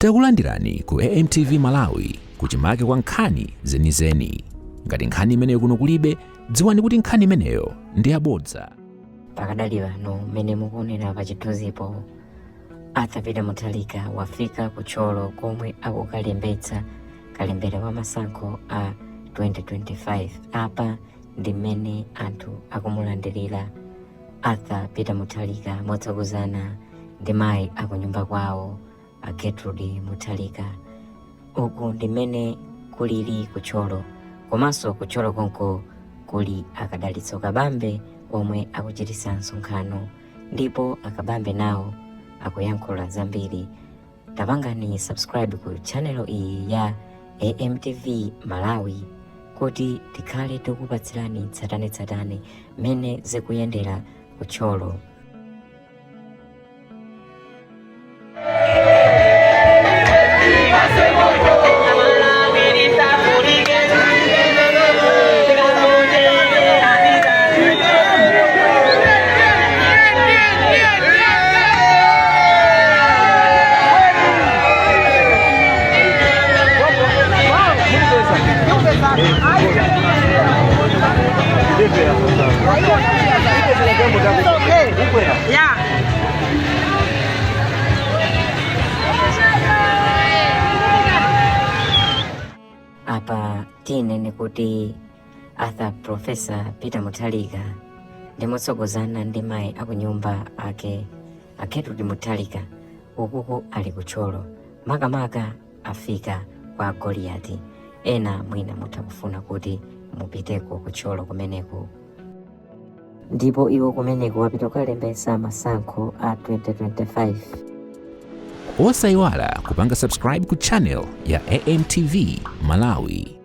Takulandirani ku AMTV Malawi kuchimake kwa nkhani zenizeni. Ngati nkhani imeneyo kuno kulibe, dziwani kuti nkhani imeneyo ndi yabodza. Pakadali pano, mmene mukuonera pa chithunzipo, Arthur Peter Mutharika wafika ku Thyolo komwe akukalembetsa kalembera wa masankho a 2025. Apa ndi mmene anthu akumulandirira Arthur Peter Mutharika motsogozana ndi mayi akunyumba kwawo a Gertrude Mutharika. Uku ndi mmene kulili ku Thyolo. Komanso ku Thyolo konko kuli a Kadalitso Kabambe omwe akuchititsa msonkhano ndipo a Kabambe nawo akuyankhula zambiri. Tapangani subscribe ku channel iyi ya AMTV Malawi kuti tikhale tikupatsirani tsatanetsatane mmene zikuyendera ku Thyolo. Apa tinene kuti Arthur Professor Peter Mutharika ndi motsogozana ndi mayi akunyumba ake a Gertrude Mutharika ukuku ali ku Thyolo, makamaka afika kwa Goliati. Ena mwina mutha kufuna kuti mupiteko ku Thyolo kumeneku. Ndipo iwo kumeneko wapita kukalembetsa masankho a 2025. Osayiwala kupanga subscribe ku channel ya AMTV Malawi.